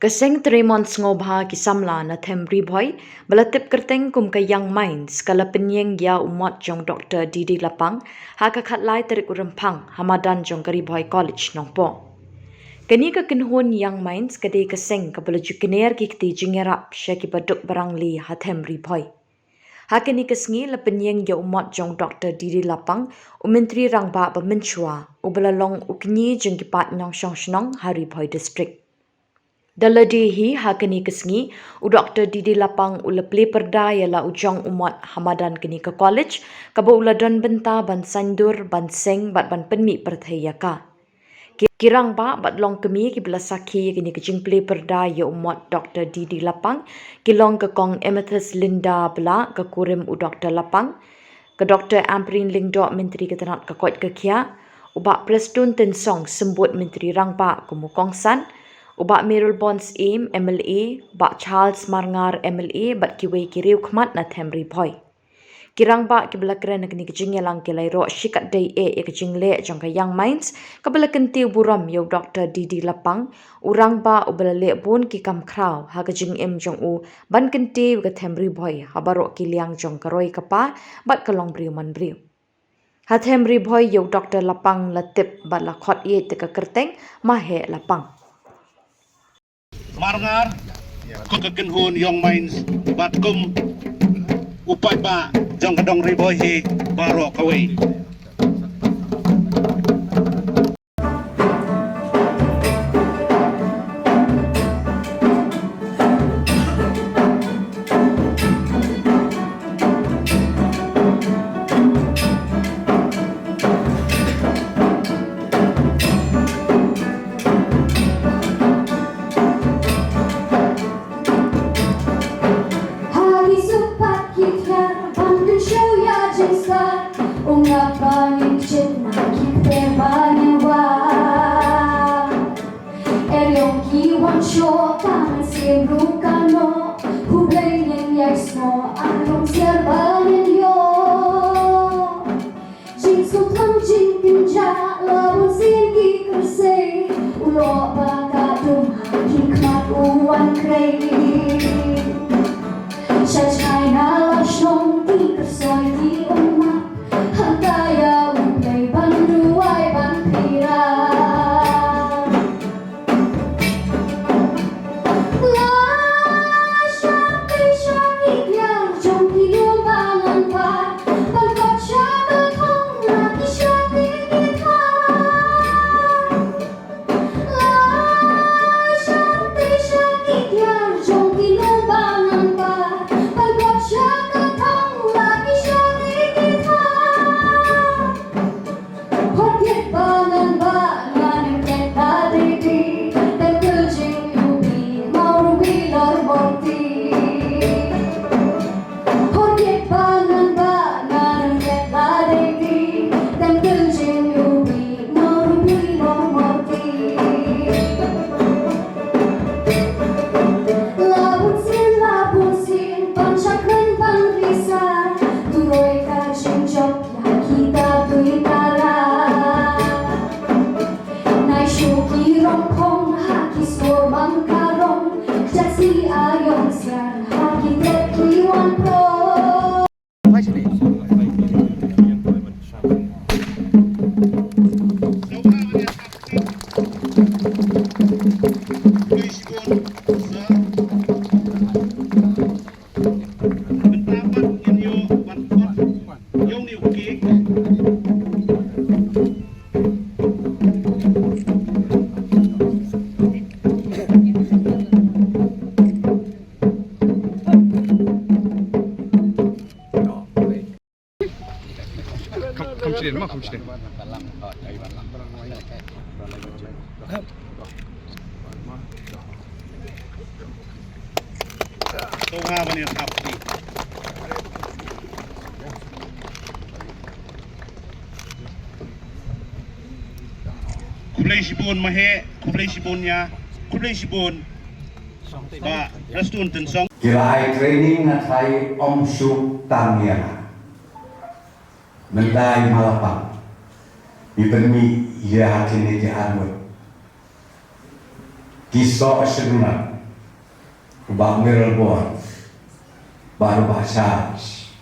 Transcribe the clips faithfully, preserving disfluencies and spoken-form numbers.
Ka seng trei mon sngewbha ki samla na them Ri Bhoi, ba la tip kyrteng kum ka Young Minds, ka la pynïeng ïa u mot jong Doktor D D Lapang ha ka khatlai tarik u Rymphang ha madan jong ka Ri Bhoi College Nongpoh. Kane ka kynhun Young Minds ka dei ka seng kaba la ju kner ki kti jingïarap sha kiba duk ba rangli ha them Ri Bhoi. Ha kane ka sngi la pynïeng ïa u mot jong Doktor D D Lapang, u Myntri Rangbah ba mynshuwa, uba la long u kñi jong ki paid nongshong shnong ha Ri Bhoi District. Da lade hi ha kane ka sngi, u Doktor D D Lapang u la plie pyrda ïa la u jong u mot ha madan kane ka college, kaba u la don bynta ban saiñdur, ban seng bad ban pynmih pyrthei ïa ka. Ki, ki rangbah bad longkmie kiba la sakhi ïa kane ka jingplie pyrda ïa u mot Doktor D D Lapang ki long ka Kong Amethyst Linda Blah, ka kurim u Doktor Lapang, ka Doktor Ampareen Lyngdoh, Myntri ka tnat ka koit ka khiah, u Bah Prestone Tynsong, Symbud Myntri Rangbah kum u kongsan, u Bah Mayralborn Syiem, M L A, Bah Charles Marngar, M L A, bad kiwei ki riewkhmat na them Ri Bhoi. Ki rangbah kiba la kren ha kane ka jingïalang ki la ïaroh shikatdei eh ïa ka jingleh jong ka Young Minds, kaba la kyntiew burom ïa u Doktor D D Lapang, u rangbah uba la leh bun ki kam khraw ha ka jingim jong u ban kyntiew ïa ka them Ri Bhoi ha baroh ki liang jong ka roi ka par bad ka longbriew manbriew. Ha them Ri Bhoi ïa u Doktor Lapang la tip bad la khot ïeit da ka kyrteng Maheh Lapang. Marngar, kum ka kynhun Young Minds, bad kum u paidbah jong ka dong Ri Bhoi hi baroh kawei. Ha ki suk pat ki thiar ban kynshew ïa jingstad, ym lah ban ngin kjit na ki kper ba ngin wad. Eriong ki wan shoh, tang sien ruh ka noh, khublei ngin ïai snoh, eriong siar ba ngin ïoh. Jingsngewthuh jingkynjah la bun sien ki kyrsei, u lok ba ka dum ha ki khmat u wan krei. Sha China la shong ki kyrsoi ki ummat, hangta ïa U Blei ban duwai ban pyrshah. La bun sien, la bun sien, ban shakren ban risa, tu roi ka jingjop ïa kita tui tara. Nai shu ki rong phong ha ki sur bang ka rong, kjat si aiong sian ha ki tep ki wan pro. Kam, kam sdien, ma, kam sdien. Khublei shibun Maheh, khublei shibun ïa, khublei shibun Bah Prestone Tynsong. Ki la ai training na thaiñ Om Suk Tang ïa. Mynta i Malapang i pynmih ïa ha kine ki arngut. ki soh shynrang, u Bah Mayralborn bad u Bah Charles,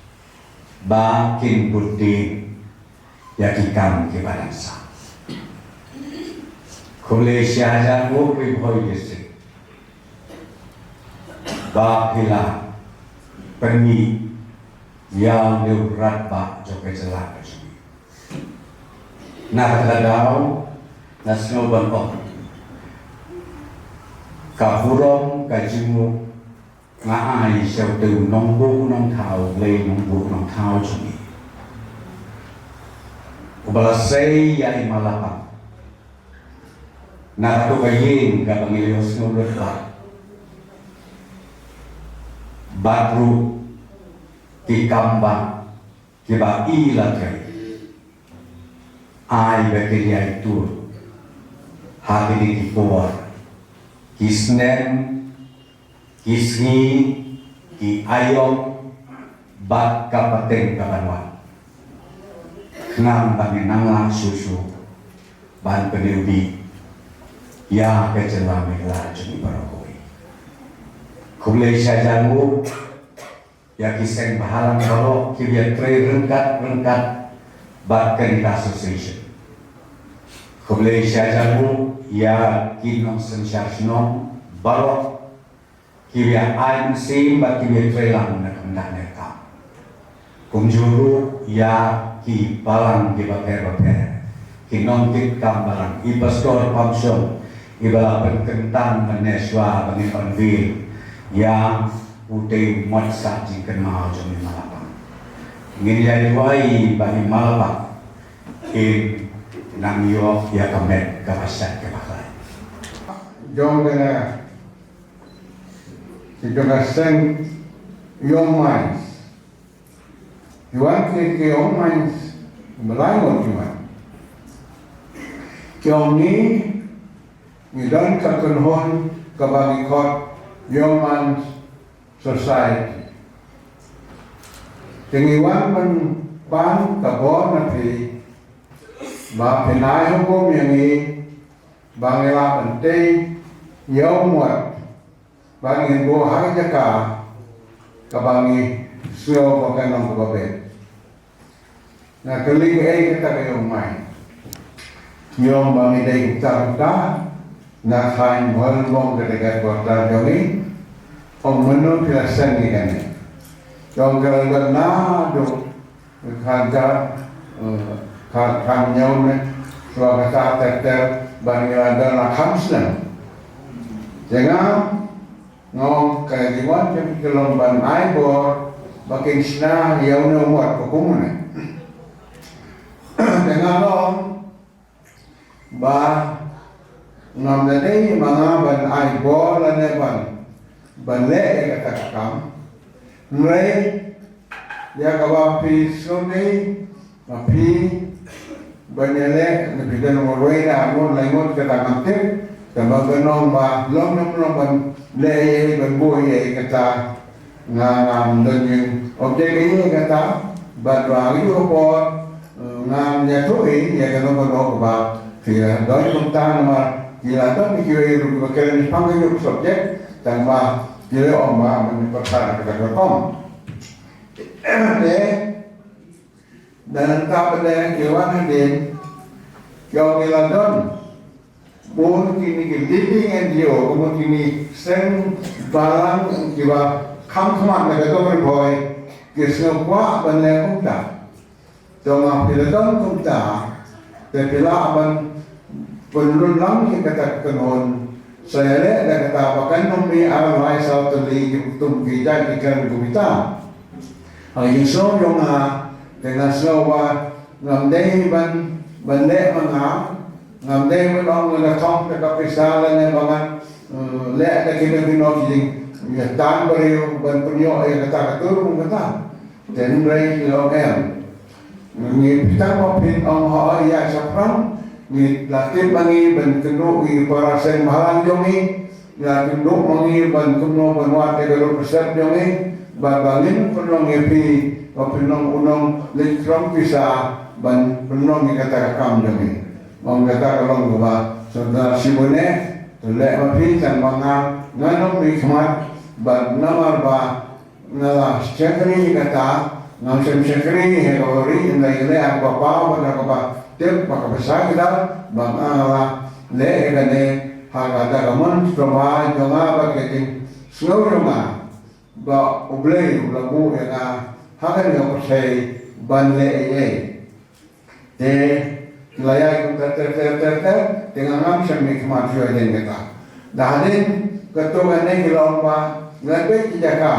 ba kin bud dien ïa ki kam kiba dang sah. Khublei shihajar nguh Ri Bhoi District ba phi la pynmih ïa une u rangbah jong ka jylla ka jong ngi. Na kata ka daw nga sngew ban ong ka burom ka jingmut nga ai sha utei u nongbuh nongthaw, Blei nongbuh nongthaw jong ngi, uba la sei ïa i Malapang na kato ka ïing kaba ngi la ïohsngew lut bad ruh ki kam ba kiba i la trei. Ai ba kin ïai tur ha kine ki por, ki snem, ki sngi, ki aïom bad ka pateng ka ban wan, khnang ba ngin nang lah shuh shuh ban pynïohi ïa ka jylla Meghalaya jong ngi baroh kawei. Khublei shihajar nguh ïa ki seng bhalang baroh kiba ïatrei ryngkat ryngkat bad kane ka association. Khublei shihajar nguh ïa ki nongsynshar shnong baroh kiba ïa ai mynsiem bad kiba ïatrei lang na ka bynta kane ka kam. Kumjuh ruh ïa ki balang kiba pher bapher, ki nongtip kam balang, i pastor pamshong iba la pynkyntang mynne shuwa ba ngin unveil ïa utei u mot sah jingkynmaw jong i Malapang. Ngin ïa duwai ba i Malapang in nang ïoh ïa ka met kaba shait kaba khlaiñ. Jong kane, jong ka seng Young Minds. Ki wan ki, ki Young Minds, ba lai ngut ki wan. Ki ong ngi, ngi don ka kynhun kaba ngi khot Young Minds Society. Te ngi wan ban pan ka bor na phi, ba phin ai hukum ïa ngi, ba ngi lah ban tei ïa u mot ba ngin buh ha ka jaka kaba ngi sngew ba kan long kaba beit. Nga kylli kaei kata ka Young Minds. Ki ong ba ngi dei kumta kumta, na thaiñ Mawlyngbong ka dei ka headquarter jong ngi. Ong mano phi la seng ïa kane? Ki ong ka la don naduh khatdar, eh, khat, khathynñiew ne, shuwa kata ter ter, ba ngi la don la kham snem. Te nga, nga ong ka jingwan jong ki ka long ban ai bor ba kin shna ïa une u mot ba kum une. Te nga ong ba ngam da dei ma nga ban ai bor lane ban, ban leh ïa kata ka kam. Hynrei ïa kaba phi sngewdei ma phi ban ïaleh, ne phi don marwei ne arngut laingut kata ngam tip, tangba ban ong ba long ne ym long ban leh ïa, ban buh ïa kata, nga ngam don jingobject ïa kata, bad ba ha kajuh ka por, eh, ngam ïathuh ïa kano kano kaba phi don kumta namar ki la don kiwei ruh kiba kren shaphang kajuh ka subject, tangba ki la ong ba ban pyrta kata ka rukom. Te, da nangta pat de ki wan hadien, ki ong ki la don bun kine ki leading N G O, bun kine seng balang kiba kham khmat na ka dong Ri Bhoi, ki sngew kwah ban leh kumta. To nga phi la don kumta, te phi lah ban pynlong lang ïa kata ka kynhun, sa ïaleh da kata ba kan ym mih ar lai saw tylli ki kum ki jait ki kren kumta. Ha ka jingsngew jong nga, te nga sngew ba ngam dei ban, ban leh ma nga, ngam dei ban ong nga la thok da ka pisa lane ba ngan, eh, leh da kino kino ki jingïatan briew ban pynïoh ïa kata ka tur kum kata. Te hynrei ki ong em. Ngi phi tang ba phin ong hooid ïa shaphrang, ngi la tip ma ngi ban kynduh ïa ki para seng bhalang jong ngi, ngi la kynduh ma ngi ban kumno ban wad ïa ka represent jong ngi, bad ba ngin pynlong ïa phi, ba phin long u nongleit khrong pisa ban pynlong ïa kata ka kam jong ngi. Ong kata ka long kaba sngewtynnat shibun eh. To leh ma phi tang ba nga, ngan ym mihkhmat, bad namar ba nga la shakri kata, ngam shym shakri ha ka ri, ynda i leh ha kaba paw bad ha kaba tip bad kaba shai kdar, ba nga la leh ïa kane ha kata ka mon sngewbha jong nga bad ka jingsngew jong nga. Ba U Blei u la buh ïa nga ha kane ka pyrthei ban leh ei ei. Te la ïaid kumta ter ter ter ter, te nga ngam shym mihkhmat shuh ïa kata. Da hadien kato kane ki la ong ba ngan peit ki jaka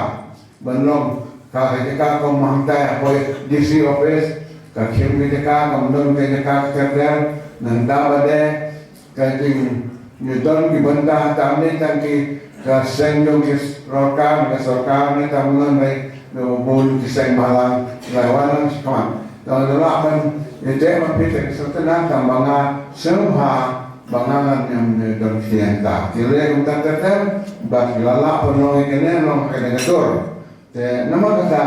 ban long, ka ka jaka kum hangta hapoh D C office, ka khim ka jaka, kam don ka jaka ter ter. Nangta ba dei ka jing, ngi don ki bynta tam ne tang ki, ka seng jong ki sorkar, ka sorkar ne tam ngan rei, ngi bun ki seng bhalang, lai wan lang shi khmat. Tang da lah ban ïa te ma phi te ka sengkena tang ba nga sngewbha ba nga ngan ym don ki ïa ta. Ki leh kumta ter ter, bad ki la lah ban long ïa kane long kane ka dur. Te namar kata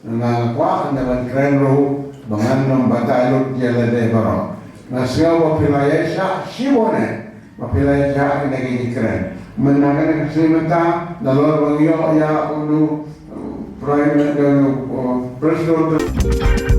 nga kwah na ban kren ruh ba ngan ym batai lut ïa lade baroh. Nga sngew ba phi la ïaishah shibun eh ba phi la ïaishah kine ki jingkren. Mynta kane ka sngi mynta nalor ba ngi ïoh ïa unu Prime Minister, unu, uh, President.